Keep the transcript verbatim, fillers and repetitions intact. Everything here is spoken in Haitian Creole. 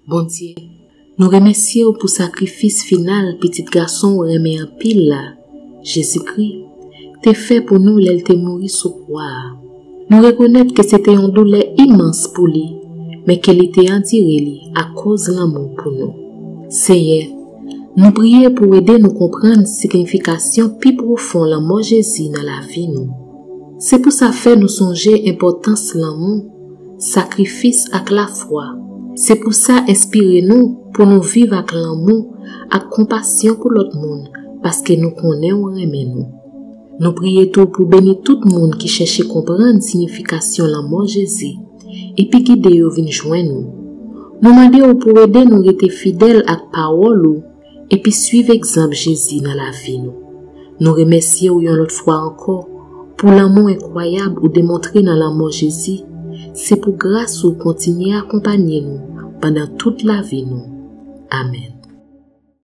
Bondye, nou remèsye w pou sakrifis final Pitit Gason w renmen anpil la, Jezikri, te fè pou nou lè l te mouri sou kwa a. Nou rekonèt ke se te yon doulè imans pou li, men ke li te andire li akoz lanmou pou nou. Seyè, nou priye pou w ede nou konprann siyifikasyon pi pwofon lanmò Jezi nan lavi nou. Se pou sa fè nou sonje enpòtans lanmou, sakrifis ak lafwa. Se pou sa enspire nou pou nou viv ak lanmou ak konpasyon pou lòt moun, paske nou konnen w renmen nou. Nou priye tou pou beni tout moun ki chèche konprann siyifikasyon lanmò Jezi, epi gide yo vin jwenn ou. Nou mande w pou ede nou rete fidèl ak pawòl ou epi suiv egzanp Jezi nan lavi nou. Nou remèsye w yon lòt fwa ankò pou lanmou enkwayab ou demontre nan lanmò Jezi. Se pou gras ou kontinye akonpanye nou pandan tout lavi nou. Amèn.